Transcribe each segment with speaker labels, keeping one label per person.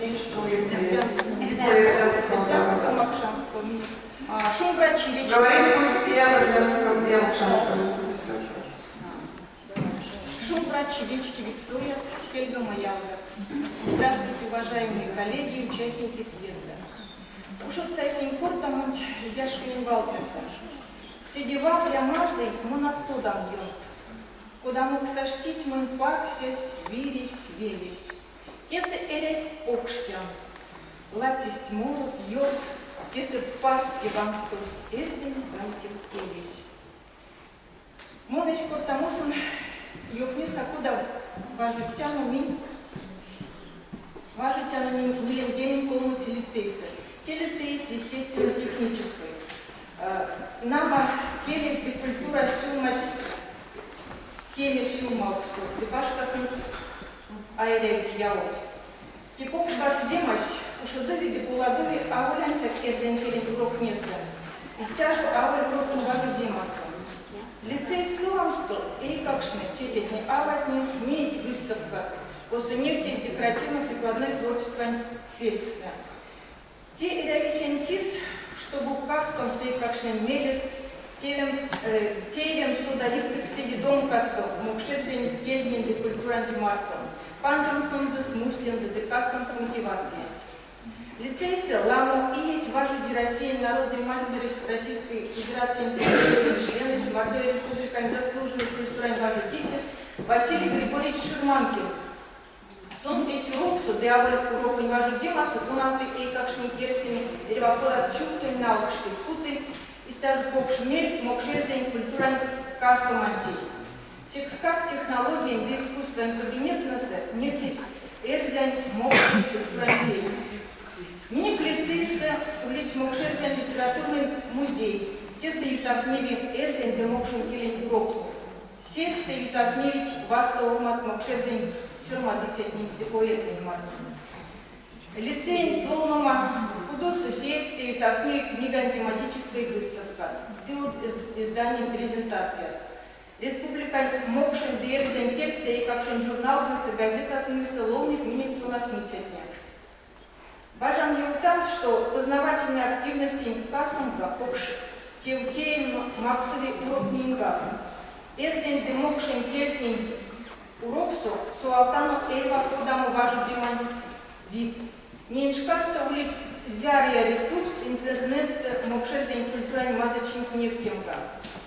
Speaker 1: Технического лицея. Эрзянского,
Speaker 2: Мокшанского. Шумбрачи вечер.
Speaker 1: Говорить будете я на эрзянском, я мокшанском.
Speaker 2: Шумбрачи вечкевикс оят, кельгома ялгат. Здравствуйте, уважаемые коллеги и участники съезда. Ушодса эсень кортамонть Ведяшкинэнь валтнэсэ. Седе вадря мазый мон а содан ёнкс. Кодамокс аштить монь паксясь, виресь, велесь. Тесэ эрясть покштям. Ладсесть морот, ёвкст, тесэ парсте ванстовсь эрзянь гайтев келесь. Мон эсь кортамосон ёвтнеса, кода важодтяно минь важодтяно минь ниленьгемень колмоце лицейсэ. Те лицеесь естественно-технической. Нама, келесь ды культурась сюлмазь кеме сюлмавкссо, ды башка сынст а эрявить явомс. Те покш важодемась ушодови ды поладови аволь ансяк эрзянь келень уроктнесэ, истя жо аволь уроконь важодемасо. Лицейс совамсто эйкакштне, тетятне-аватне неить выставкат, косо невтезь декоративно-прикладной творчествань пелькстнэ. Те эряви сень кис, штобу кастомс эйкакштнень мелест, теемс, теевемс содавиксэкс седе домкасто мокшэрзянь кельтнень ды культуранть марто, панжомс сонзэ смустензэ ды кастомс мотивациянть. Лицейсэ ламо иеть важоди Россиянь народной мастерэсь, Российской Федерациянь Президентэнь членэсь, Мордовия Республикань заслуженной культурань важодицясь Василий Григорьевич Ширманкин. Сон эсь уроксо ды аволь уроконь важодемасо тонавты эйкакштнень керсеме эрьва кодат чувтонь налкшкеть, путы истя жо покш мель мокшэрзянь культурань касомантень. Секскак технологиянь ды искусствань кабинеттнэсэ невтезь эрзянь, мокшонь культурань пелькст. Минек лицейсэ улить мокшэрзянь литературной музей, тесэ ютавтневи эрзянь ды мокшонь келень уроктне. Сеедьстэ ютавтневить вастовомат мокшэрзянь сёрмадыцятнень ды поэтнэнь марто. Лицеенть ловнома кудосо сеедьстэ ютавтневи книгань тематической выставкат ды од изданиянь презентацият. Республикань мокшонь ды эрзянь кельсэ эйкакшонь журналтнэсэ, газетатнесэ ловныть минек тонавтницятне. Бажан ёвтамс, што познавательной активностенть касомга покш тев максови уроктненьгак. Эрзянь ды мокшонь кельтнень уроксо совавтано эрьва кодамо важодемань вид. Неень шкасто улить зярыя ресурст интернетстэ мокшэрзянь культурань мазычинть невтемга.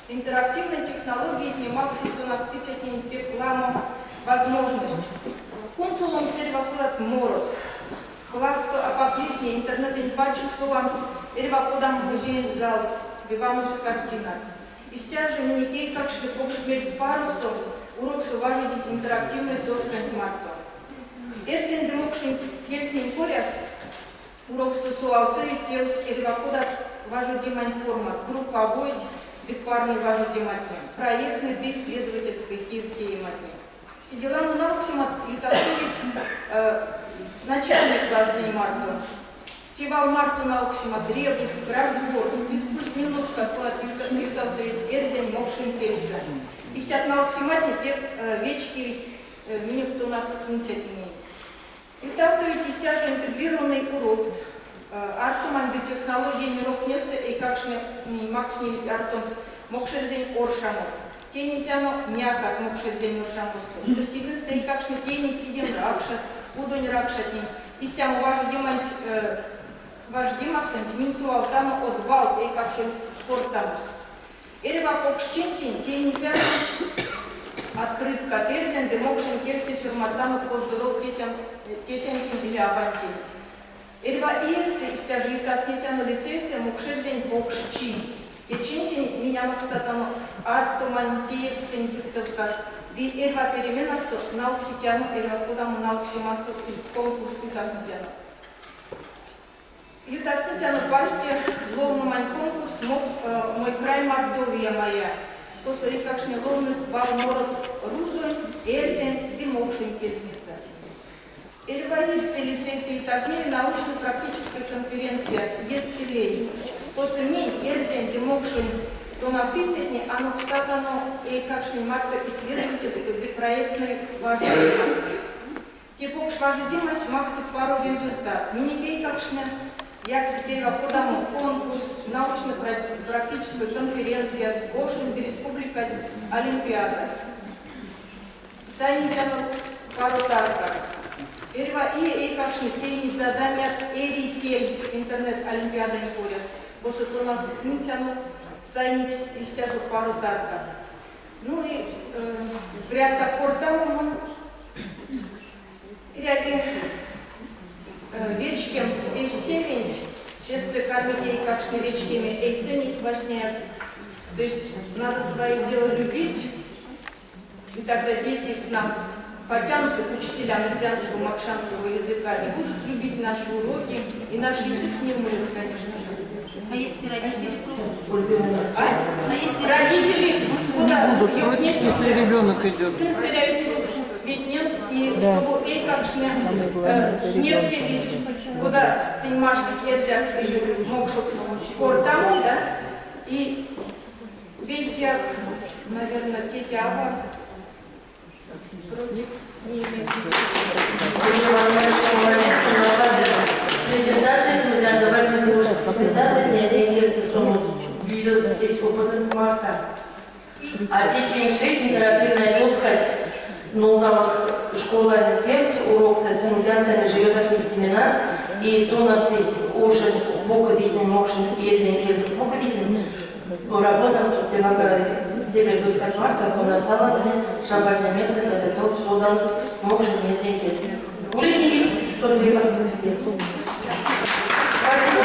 Speaker 2: Интерактивной технологиятне максыть тонавтыцятненень пек ламо возможность кунсоломс эрьва кодат морот, классто апак лисне интернетэнь пачк совамс эрьва кодамо музеень залс ды ваномс картинат. Истя жо минек эйкакштне покш мельспаросо уроксо важодить интерактивной досканть марто. Эрзянь ды мокшонь кельтнень коряс уроксто совавтовить тевс эрьва кодат важодемань формат, групповойть ды парной важодематне, проектной ды исследовательской тевтеематне. Седе ламо налксемат ютавтовить начальной класстнэнь марто. Те вал марто налксемат, ребуст, кроссворд, физкультминуткат, конат ютавтовить эрзянь, мокшонь кельсэ. Истят налксематне пек вечкевить минек тонавтницятненень. Ютавтовить истя жо интегрированной урокт, артомань ды технологиянь уроктнесэ эйкакштненень максневить артомс мокшэрзянь оршамот. Тейнетяно някат мокшэрзянь оршамосто. Кудоститнестэ эйкакштне тейнить идем ракшат, кудонь ракшатнень. Истямо важодеманть важодемасонть минь совавтано од валт эйкакшонь кортамос. Эрьва покшчинтень тейнетяно открыткат эрзянь ды мокшонь кельсэ сёрмадтано поздоровт тетянтень или авантень. Эрьва иестэ истя жо ютавтнетяно лицейсэ мокшэрзянь покш чи. Те чинтень минь анокстатано артомань теевксэнь выставкат ды эрьва переменасто налксетяно эрьва кодамо налксемасо конкурс ютавтнетяно. Ютавтнетяно парсте ловномань конкурс Мой край Мордовия моя, косо эйкакштне ловныть валморот рузонь, эрзянь ды мокшонь кельтнесэ. Эрьва иестэ лицейсэ ютавтневи научно-практической конференция Ест лей, косо минь, эрзянь ды мокшонь тонавтыцятне, анокстатано эйкакштнень марто исследовательской ды проектной важодемат. Те покш важодемась максы паро результат. Минек эйкакштне яксить эрьва кодамо конкурсс, научно-практической конференцияс, ошонь ды республикань олимпиадас. Сайнетяно паро таркат. Эрьва ие эйкакштне тейнить заданият Эрий кель интернет-олимпиадань коряс, косо тонавтницянок сайнить истя жо паро таркат. Ну и прядса кортамом, эряви вечкемс эсь тевенть, сестэ кармить эйкакштне вечкеме эйсэнек васняяк. То есть надо свое дело любить, и тогда дети к нам потянутся, к учителям эрзянского, мокшанского языка, и будут любить наши уроки, и наш язык не умрет, конечно же.
Speaker 3: А если родители против?
Speaker 2: А?
Speaker 3: А если
Speaker 2: Родители куда?
Speaker 1: Будут против, если ребенок идет.
Speaker 2: Сынст эрявить
Speaker 1: Да.
Speaker 2: штобу эйкакштне
Speaker 1: Самое главное, это ребенок.
Speaker 2: невтевить, кода сынь маштыть эрзякс или мокшокс кортамо, да? И вейкеяк, наверное, тетя-ава против не имеет.
Speaker 4: Презентация, друзья, давайте презентация князя Кирса опытэнзэ марто. А течинь интерактивная доска, ну там школа тевс урок со живет семинар, и тонавтыть уже покодитнень мокшонь эрзянь кельсэ покодитнень работаем с земля доска марто, кона саласыне шабатня месяц, это тот содамс мокшонь эрзянь кель. Улить столько. Спасибо.